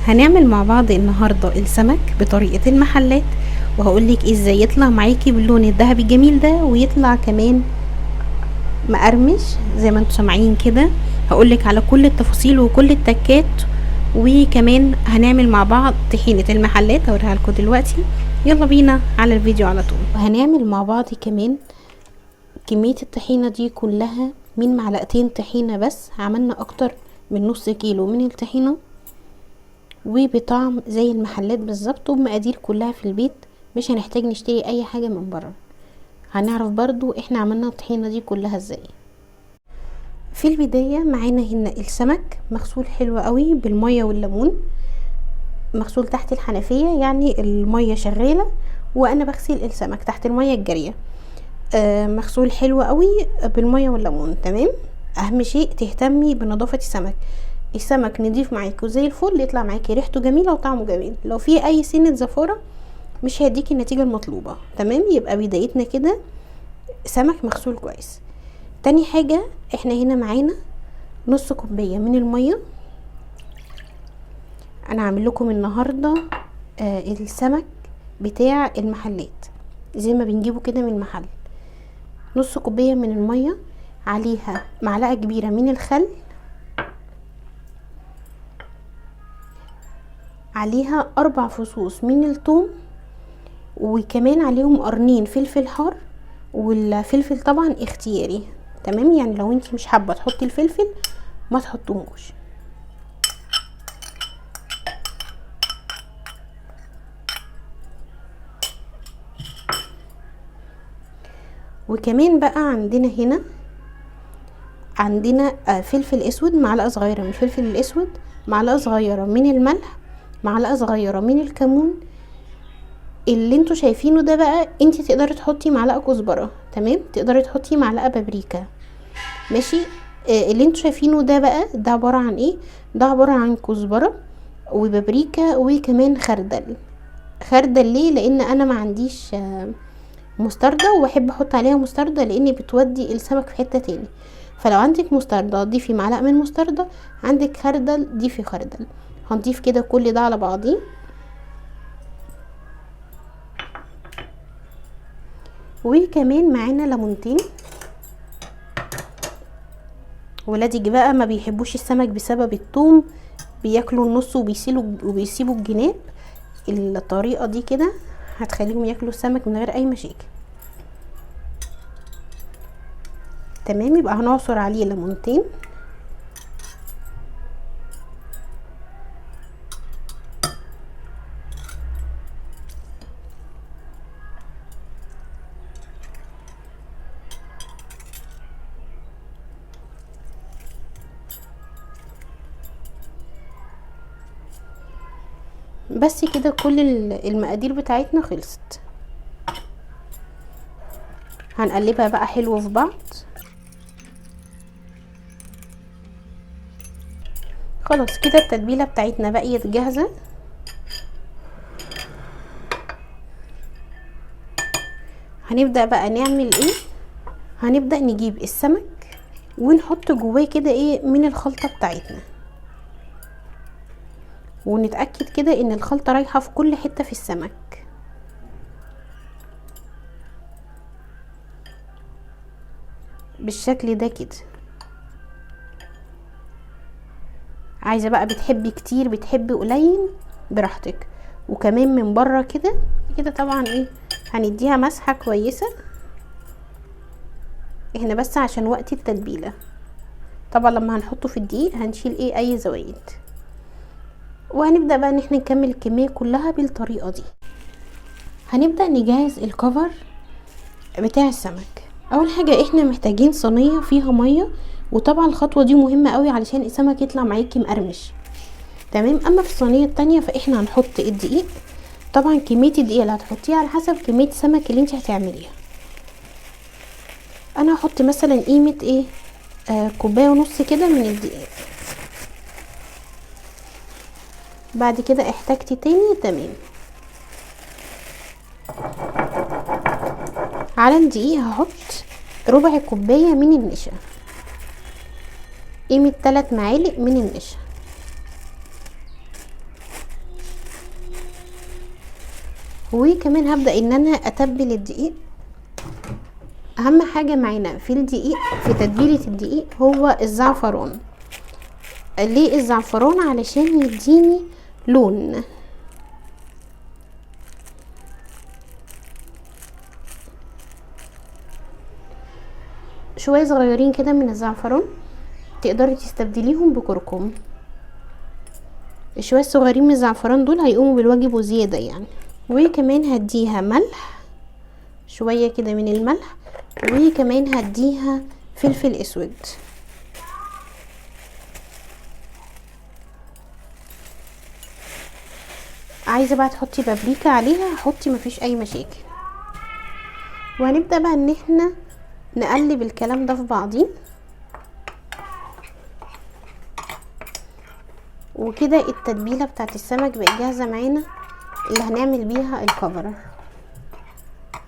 هنعمل مع بعض النهاردة السمك بطريقة المحلات، وهقولك ازاي يطلع معاكي باللون الذهبي الجميل ده ويطلع كمان مقرمش زي ما انتم سامعين كده. هقولك على كل التفاصيل وكل التكات، وكمان هنعمل مع بعض طحينة المحلات هوريها لكم دلوقتي. يلا بينا على الفيديو على طول. وهنعمل مع بعض كمان كمية الطحينة دي كلها من معلقتين طحينة بس، عملنا اكتر من نص كيلو من الطحينة وبطعم زي المحلات بالظبط، وبمقادير كلها في البيت، مش هنحتاج نشتري اي حاجة من بره. هنعرف برضو احنا عملنا الطحينة دي كلها ازاي. في البداية معانا هنا السمك مغسول حلو قوي بالمية والليمون، مغسول تحت الحنفية، يعني المية شغالة وانا بغسل السمك تحت المية الجارية. مغسول حلو قوي بالمية والليمون. تمام. اهم شيء تهتمي بنظافة السمك. السمك نضيف معاكي وزي الفل، يطلع معاكي ريحته جميلة وطعمه جميل. لو في اي سنة زفارة مش هيديكي النتيجة المطلوبة. تمام. يبقى بدايتنا كده سمك مغسول كويس. تاني حاجة احنا هنا معانا نص كوباية من المية. انا هعمل لكم النهاردة السمك بتاع المحلات زي ما بنجيبه كده من المحل. نص كوباية من المية، عليها معلقة كبيرة من الخل، عليها 4 فصوص من الثوم، وكمان عليهم قرنين فلفل حار، والفلفل طبعا اختياري. تمام. يعني لو انتي مش حابة تحطي الفلفل ما تحطوهوش. وكمان بقى عندنا هنا فلفل اسود، معلقة صغيرة من الفلفل الاسود، معلقة صغيرة من الملح، معلقة صغيرة من الكمون. اللي انتوا شايفينه ده بقى انتي تقدري تحطي معلقة كزبرة، تمام، تقدري تحطي معلقة بابريكا، ماشي. اللي انتوا شايفينه ده بقى ده عبارة عن ايه؟ ده عبارة عن كزبرة وبابريكا وكمان خردل. خردل ليه؟ لان انا ما عنديش مستردة، وبحب احط عليها مستردة لان بتودي السمك في حتة تاني. فلو عندك مستردة ضيفي معلقة من مستردة، عندك خردل ضيفي خردل. هنضيف كده كل ده على بعضيه. وكمان معانا ليمونتين. ولادي بقى ما بيحبوش السمك بسبب الثوم، بياكلوا النص وبيسيبوا الجناب. الطريقة دي كده هتخليهم ياكلوا السمك من غير اي مشاكل. تمام. يبقى هنعصر عليه ليمونتين. بس كده كل المقادير بتاعتنا خلصت. هنقلبها بقى حلو في بعض. خلاص كده التتبيلة بتاعتنا بقيت جاهزة. هنبدأ بقى نعمل ايه؟ هنبدأ نجيب السمك ونحط جواه كده ايه من الخلطة بتاعتنا، ونتأكد كده ان الخلطة رايحة في كل حتة في السمك. بالشكل ده كده. عايزة بقى بتحبي كتير بتحبي قليل براحتك. وكمان من بره كده كده طبعا ايه هنديها مسحة كويسة احنا بس عشان وقت التتبيلة. طبعا لما هنحطه في الدقيق هنشيل ايه اي زوايد. وهنبدأ بقى ان احنا نكمل الكمية كلها بالطريقة دي. هنبدأ نجهز الكفر بتاع السمك. اول حاجة احنا محتاجين صينية فيها مية، وطبعا الخطوة دي مهمة قوي علشان السمك يطلع معاكي مقرمش. تمام. اما في الصينية التانية فاحنا هنحط الدقيق. طبعا كمية الدقيق اللي هتحطيها على حسب كمية السمك اللي انت هتعمليها. انا هحط مثلا قيمة ايه كوباية ونص كده من الدقيق. بعد كده احتاجتي تاني. تمام. على الدقيق هحط ربع كوباية من النشا، قيمة 3 معالق من النشا. وكمان هبدأ ان انا اتبل الدقيق. اهم حاجة معانا في الدقيق، في تتبيلة الدقيق، هو الزعفران. ليه الزعفران؟ علشان يديني لون. شوية صغيرين كده من الزعفران، تقدري تستبدليهم بكركم. الشوية الصغيرين من الزعفران دول هيقوموا بالواجب وزيادة يعني. وكمان هديها ملح، شوية كده من الملح، وكمان هديها فلفل اسود. عايزة بقى تحطي بابريكا عليها حطي، مفيش اي مشاكل. وهنبدأ بقى ان احنا نقلب الكلام ده في بعضيه. وكده التتبيلة بتاعت السمك بقت جاهزة معانا اللي هنعمل بيها الكفر.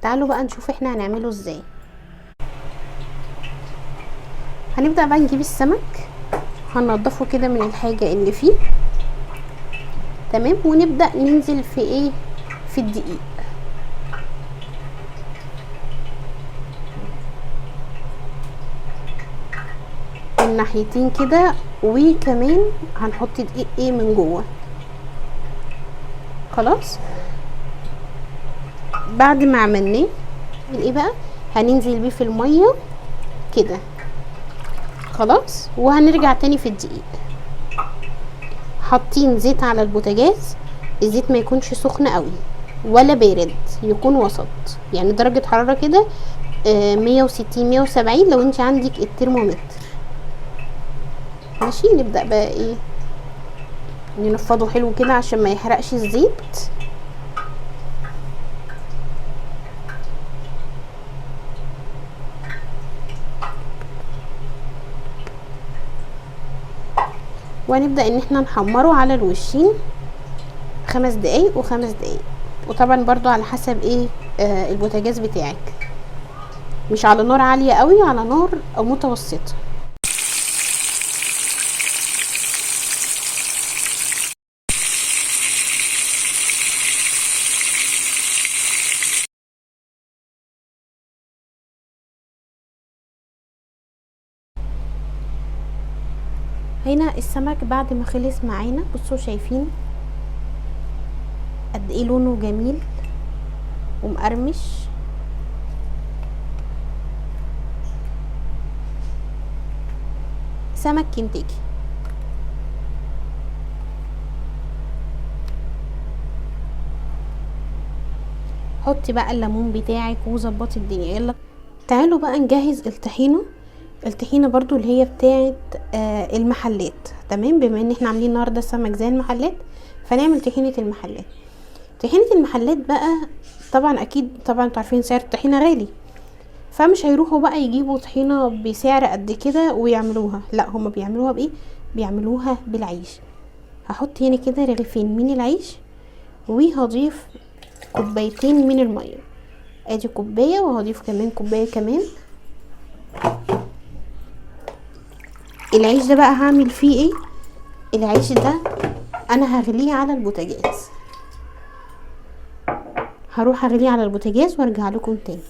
تعالوا بقى نشوف احنا هنعمله ازاي. هنبدأ بقى نجيب السمك، هننضفه كده من الحاجة اللي فيه، تمام. ونبدأ ننزل في ايه؟ في الدقيق. من ناحيتين كده، وكمان هنحط دقيق ايه من جوه. خلاص بعد ما عملناه ايه بقى، هننزل بيه في المية كده. خلاص وهنرجع تاني في الدقيق. حاطين زيت على البوتاجاز، الزيت ما يكونش سخن قوي ولا بارد، يكون وسط، يعني درجة حرارة كده 160 170 لو انت عندك الترمومتر. ماشي. نبدأ بقى ايه، ننفضه حلو كده عشان ما يحرقش الزيت. وهنبدأ ان احنا نحمره على الوشين 5 دقايق وخمس دقايق، وطبعا برضو على حسب ايه البوتاجاز بتاعك، مش على نار عالية قوي، على نار او متوسطة. هنا السمك بعد ما خلص معانا، بصوا شايفين قد ايه لونه جميل ومقرمش. سمك كنتاكي. حطي بقى الليمون بتاعك وظبطي الدنيا. يلا تعالوا بقى نجهز الطحينه. الطحينه برضو اللي هي بتاعت المحلات، تمام. بما ان احنا عاملين النهارده سمك زي المحلات، فنعمل طحينه المحلات. طحينه المحلات بقى طبعا اكيد طبعا انتوا عارفين سعر الطحينه غالي، فمش هيروحوا بقى يجيبوا طحينه بسعر قد كده ويعملوها، لا هما بيعملوها بايه؟ بيعملوها بالعيش. هحط هنا كده رغيفين من العيش، وهضيف كوبايتين من المية. ادي كوباية، وهضيف كمان كوباية كمان. العيش ده بقى هعمل فيه ايه؟ العيش ده انا هغليه على البوتاجاز، هروح اغليه على البوتاجاز وارجع لكم تاني.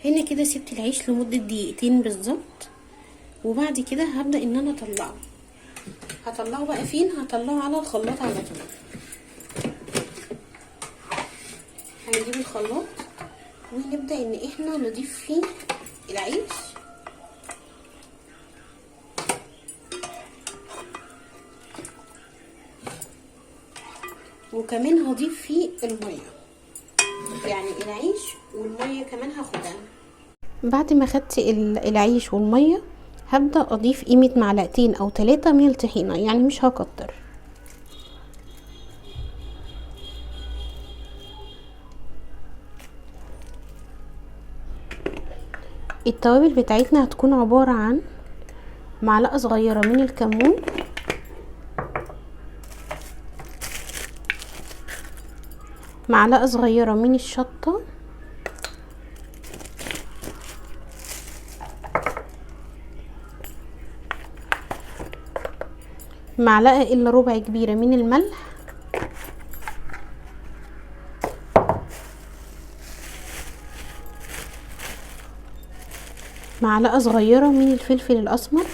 هنا كده سبت العيش لمدة دقيقتين بالظبط، وبعد كده هبدأ ان انا اطلعه. هطلعه بقى فين؟ هطلعه على الخلاط على طول. هنجيب الخلاط ونبدأ ان احنا نضيف فيه العيش. وكمان هضيف فيه المية، يعني العيش والمية كمان هاخدها. بعد ما خدت العيش والمية هبدأ اضيف قيمة معلقتين او 3 من الطحينة، يعني مش هكتر. التوابل بتاعتنا هتكون عبارة عن معلقة صغيرة من الكمون، معلقة صغيرة من الشطة، معلقة إلا ربع كبيرة من الملح، معلقة صغيرة من الفلفل الاسمر،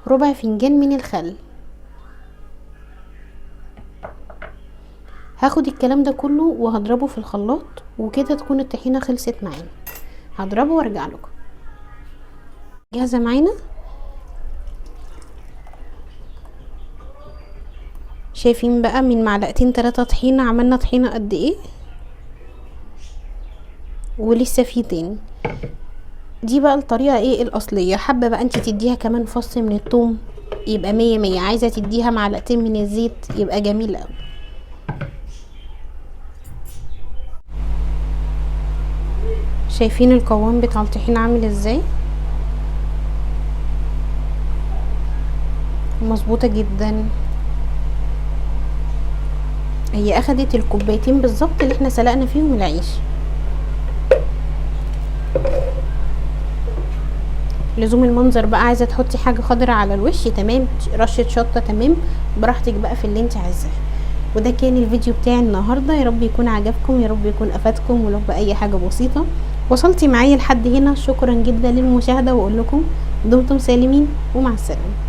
ربع فنجان من الخل. هاخد الكلام ده كله وهضربه في الخلاط، وكده تكون الطحينة خلصت معانا. هضربه وارجع لكم. جاهزة معانا. شايفين بقى من معلقتين 3 طحينة عملنا طحينة قد ايه، ولسه في تاني. دي بقى الطريقة ايه الاصلية. حابة بقى انت تديها كمان فص من الثوم يبقى 100 100، عايزة تديها معلقتين من الزيت يبقى جميل قوي. شايفين القوام بتاع الطحينة عامل ازاي؟ مظبوطة جدا. هي اخدت الكوبايتين بالظبط اللي احنا سلقنا فيهم العيش. لزوم المنظر بقى، عايزة تحطي حاجة خضراء على الوش تمام، رشة شطة تمام، براحتك بقى في اللي انت عايزاه. وده كان الفيديو بتاعي النهاردة، يا رب يكون عجبكم، يا رب يكون افادكم ولو بأي حاجة بسيطة. وصلتي معايا لحد هنا، شكرا جدا للمشاهدة، واقول لكم دمتم سالمين ومع السلامة.